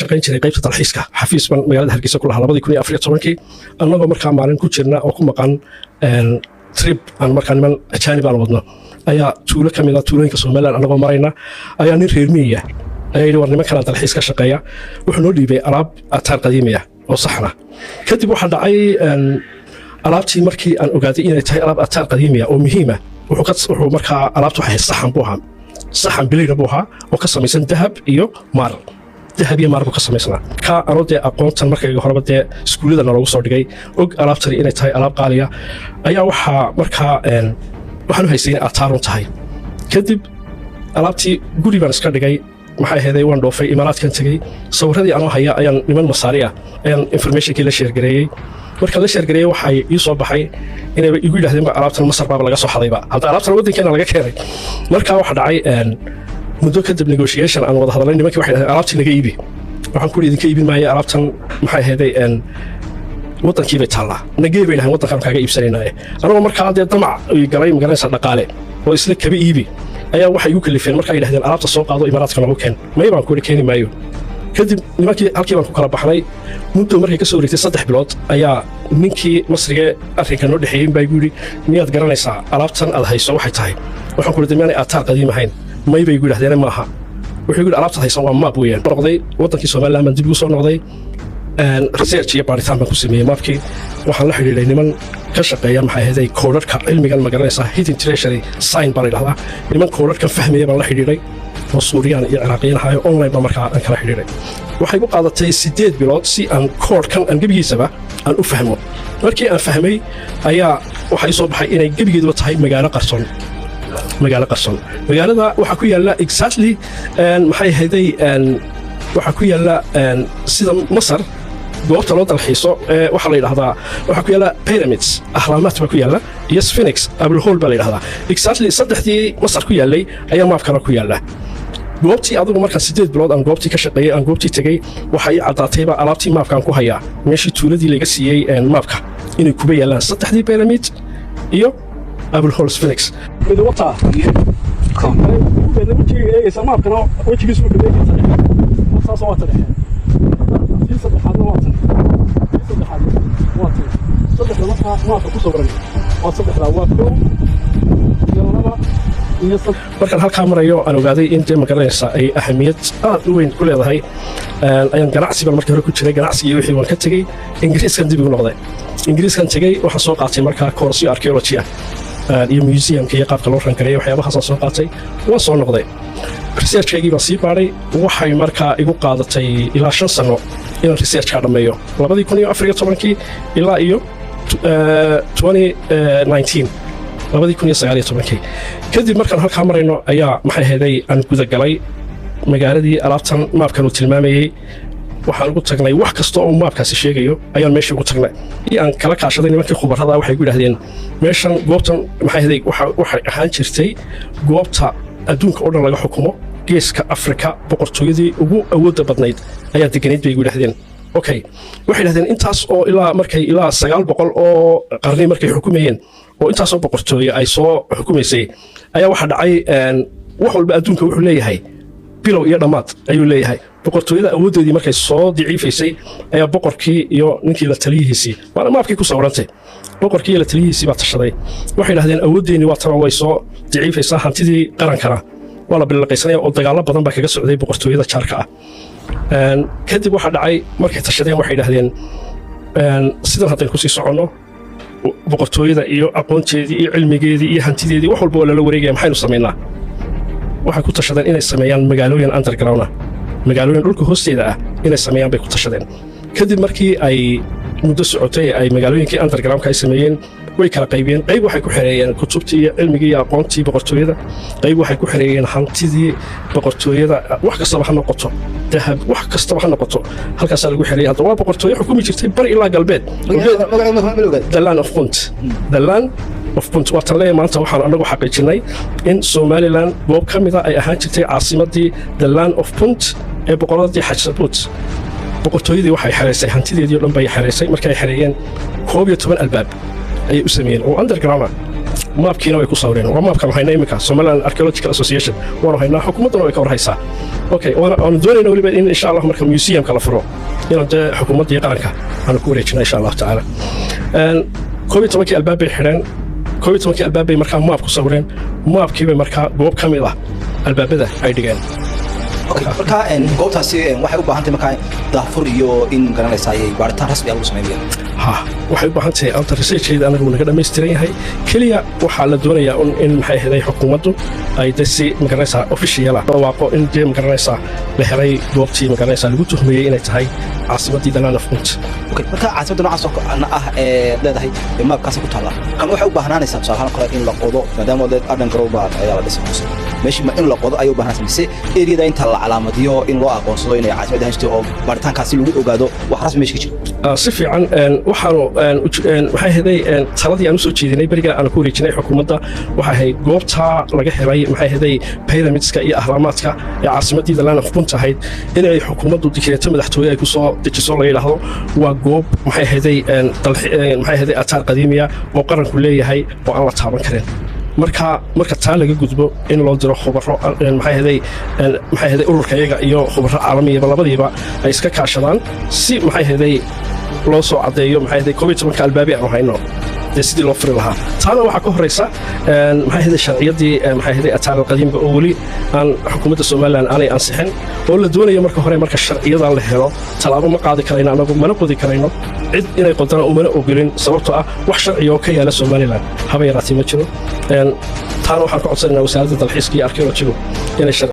Shaqayn jiray qaybta dalxiiska. Xafiis baan magaalada Hargeysa ku lahaa. 2014-kii, annagoo markaa maalin ku jirna oo ku maqan trip aan markaa niman ajaanib aan wadno, ayaa tuulo ka mid a tuulooyinka Somaliland annagoo marayna ayaa nin reer miyiga ayaa yidhi, "War, nimankanaa dalxiis ka shaqeeya." Wuxuu noo dhiibay alaab ataar qadiimiya oo saxna. Kadib waxaa dhacay, alaabtii markii aan ogaaday inay tahay alaab ataar qadiimiya oo muhiima, wuxuu markaa alaabtu waxay ahayd saxan buu ahaa, saxan bileyna buu ahaa oo ka samaysan dahab iyo maar. Dahab iyo maar buu ka samaysnaa. Ka anoo dee aqoontan markayga horeba dee iskuullada naloogu soo dhigay og alaabtani inay tahay alaab qaaliya, ayaa waxaa markaa waxaan u haystay inay ataarun tahay. Kadib alaabtii guri baan iska dhigay. Maxay ahaydey, waan dhoofay, Imaaraadkan tegey. Sawirradii anoo haya ayaan niman Masaari ah ayaan informationkii la share gareeyey. Markaan la share gareeyey, waxay ii soo baxay inayba igu yidhahdeenba alaabtan Masar baaba laga soo xadayba, hadda alaabtan waddankeena laga keenay. Markaa waxa dhacay, muddo kadib negotiation aan wada hadalnay, nimankii waxay dhahdeen, "Alaabtii naga iibi." Waxaan ku idinka iibin maayo alaabtan. Maxay ahaydey, waddankii bay taallaa, nagee bay dhahdeen, waddankaan kaaga iibsanaynaaye. Anagoo markaa dee damac galay, magaranaysa, dhaqaale oo isla kaba iibi, ayaa waxay igu kalifeen markaa yidhahdeen, "Alaabta soo qaado, Imaaraadka noogu keen." May baan ku keeni maayo. Kadib nimankii halkii baan ku kala baxnay. Muddo markay ka soo wareegtay 3 bilood ayaa ninkii Masrigee arrinka noo dhexeeyey baa igu yidhi, "Miyaad garanaysaa alaabtan aad hayso waxay tahay?" Waxaan ku idhi, "Miyaanay aataar qadiim ahayn?" "May," bay igu yidhahdeen, "maaha." Wuxuu igu yidhi, "Alaabtaad haysan waa map weeyaan." Noqday waddankii Somaliland baan dib ugu soo noqday. Research iyo baaritaan baan ku sameeyey mapkii. Waxaan la xidhiidhay niman ka shaqeeya, maxay ahayd, koodhadhka cilmigan, magaranaysaa, hidden treasury sign baa la yidhahdaa. Niman koodhadhkan fahmaya baan la xidhiidhay oo Suuriyaan iyo Ciraaqiyan ahaayo. Online baa markaa aan kala xidhiidhay. Waxay igu qaadatay 8 bilood si aan koodhkan aan gebigiisaba aan u fahmo. Markii aan fahmay ayaa waxaa ii soo baxay inay gebigeeduba tahay magaalo qarsoon, magaalo qarsoon. Magaalada waxaa ku yaalla exactly, maxay ahayday, waxaa ku yaalla sida Masar goobta loo dalxiiso ee waxaa la yidhahdaa, waxaa ku yaalla pyramids, ahraamaat baa ku yaalla, iyo sphinx, Abulhol baa la yidhahdaa. Exactly saddexdii Masar ku yaallay ayaa mapkana ku yaalla. Goobtii adigu markaan 8 bilood aan goobtii ka shaqeeyey, aan goobtii tegey, waxaa ii caddaatayba alaabtii mapkaan ku hayaa meeshii tuuladii laga siiyey mapka inay kuba yaallaan saddexdii pyramid iyo Abulhol sphinx. Mid wataa wejiga eegaysa mapkana, wejigiisu wuxuu eegaysa dhexe, saas waa ta dhexe. Tii saddexaadna waa tan, tii saddexaadna waa tan. Saddexda markaa mapka ku sawiran waa saddexdaa, waa kow iyo laba iyo saddex. Markaan halkaa marayo aan ogaaday in dee, magaranaysa, ay ahamiyad aad u weyn ku leedahay, ayaan ganacsi baan markii hore ku jiray. Ganacsigii wixii waan ka tegey, Ingiriiskan dib igu noqday. Ingiriiskan tegey, waxaan soo qaatay markaa koorsiyo archaeology ah iyo museumka iyo qaabka loo rangareeyo, waxyaabahaasaan soo qaatay. Waan soo noqday, researchkaygii baan sii baadhay. Waxay markaa igu qaadatay ilaa 5 sano inaan researchkaa dhammeeyo, 2014-kii ilaa iyo 2019, 2019-kii. Kadib markaan halkaa marayno ayaa, maxay ahaday, aan gudagalay magaaladii alaabtan mapkan uu tilmaamayey. Waxaan ugu tagnay wax kasta oo mapkaasi sheegayo ayaan meeshii ugu tagnay. Aan kala kaashaday nimankii khubarada, waxay ku yidhahdeen, meeshan goobtan, maxay ahaday, waxay ahaan jirtay goobta adduunka oo dhan laga xukumo, Geeska Afrika boqortooyadii ugu awoodda badnayd ayaa deganayd, bay igu yidhahdeen. Okay, waxay yidhahdeen, intaas oo ilaa markay ilaa 900 oo qarni markay xukumayeen oo intaasoo boqortooye ay soo xukumaysay, ayaa waxaa dhacay, wax walba adduunka wuxuu leeyahay bilow iyo dhammaad ayuu leeyahay. Boqortooyada awooddeedii markay soo daciifaysay ayaa boqorkii iyo ninkii la taliyihiisii, waana mapkii ku sawirantay, boqorkii iyo la taliyihiisii baa tashaday. Waxay idhahdeen, "Awooddeenni waa tana, way soo daciifaysaa, hantidii qarankana waa la bilaqaysanaya," oo dagaallo badan baa kaga socday boqortooyada jaarka ah. Kadib waxaa dhacay, markay tashadeen, waxay idhahdeen, "Sidan haddaynu kusii soconno, boqortooyada iyo aqoonteedii iyo cilmigeedii iyo hantideedii, wax walba waa lala wareegaya. Maxaynu samaynaa?" Waxay ku tashadeen inay sameeyaan magaalooyin underground ah, magaalooyin dhulka hoosteeda ah inay sameeyaan bay ku tashadeen. Kadib markii ay muddo socotay, ay magaalooyinkii undergroundka ay sameeyeen, way kala qaybiyeen. Qayb waxay ku xereeyeen kutubtii iyo cilmigii iyo aqoontii boqortooyada, qayb waxay ku xereeyeen hantidii boqortooyada, wax kastaba ha noqoto, dahab, wax kastaba ha noqoto, halkaasaa lagu xereeyay. Hadda waa boqortooyo xukumi jirtay bari ilaa galbeed. The Land of Punt, the Land of Punt waa tan leeyahay. Maanta waxaan anagu xaqiijinay in Somaliland goob ka mida ay ahaan jirtay caasimadii the Land of Punt ee boqoradii Xajsabuut. Boqortooyadii waxay xereysay hantideedii o dhan bay xereysay. Markay xereeyeen, 11 albaab ayay u sameeyeen oo underground ah. Mapkiina way ku sawireen. Waa mapkan hayna iminka, Somaliland Archaeological Association waanu haynaa, xukuumadduna way ka warhaysaa. Okay, waanu doonayna weliba in, insha Allah, marka museumka la furo inaan dee xukuumadda iyo qaranka aanu ku wareejina, insha Allahu tacaala. 11-kii albaab bay xidheen. 11-kii albaab bay markaa maap ku sawireen. Maapkii bay markaa goob ka mid ah albaabada ay dhigeen. Marka goobtaasi waxay u baahan tahay markaa daahfur iyo in garanaysaa baaritaan rasmi ah lagu sameynaya? Ha, waxay u baahan tahay anta researcheeda anagu naga dhammaystiran yahay. Keliya waxaa la doonayaa un in, maxay ahaday, xukuumaddu ay de si, magaranaysaa, official ah dhawaaqo in dee, magaranaysaa, la helay goobtii, magaranaysaa, lagu tuhmayey inay tahay caasimaddii the Land of Punt. Okay, marka caasimadda noocaas oo ah ee leedahay maabkaasi ku taalla kan waxay u baahnaanaysaa tusaale ahaan kale in la qodo, maadaama leed Arden Grow baa ayaa la dhisay hoose meeshii, ma in la qodo ayay u baahanaysaa mise eriyada inta la calaamadiyo in loo aqoonsado inay caasimadda ahaan jirtay oo baaritaankaasi lagu ogaado wax rasmi meesha ka jira? Si fiican. Waxaanu, maxay ahaday, taladii aan usoo jeedinay beriga aan ku wareejinay xukuumadda waxay ahayd goobtaa laga helay, maxay ahaday, pyramidska iyo ahraamaadka ee caasimaddii the Land of Punt ahayd inay xukuumaddu dikreeto madaxtooye ay ku soo dejiso, la yidhaahdo waa goob, maxay ahaday, maxay ahaday, ataar qadiimiya oo qaranku leeyahay oo aan la taaban karin. Marka taa laga gudbo in loo diro khubaro, maxay ahaday, ururka iyaga iyo khubaro caalamiyaba labadiiba ay iska kaashadaan si, maxay ahaday, loo soo caddeeyo, maxay ahaday, 11-ka albaabi aanu hayno dee sidii loo furi lahaa. Taana waxaa ka horraysa, maxay ahaday, sharciyaddii, maxay ahaday, ataar alqadiimka oo weli aan xukuumadda Somaliland aanay ansixin oo la doonayo marka hore marka sharciyadan la helo. Tallaabo ma qaadi karayno annagu, mana qodi karayno, cid inay qodana umana ogolin, sababtoo ah wax sharciga oo ka yaala Somaliland haba yaraatee ma jiro. Taana waxaan ka codsanaynaa wasaaradda dalxiiska iyo archaeologygu inay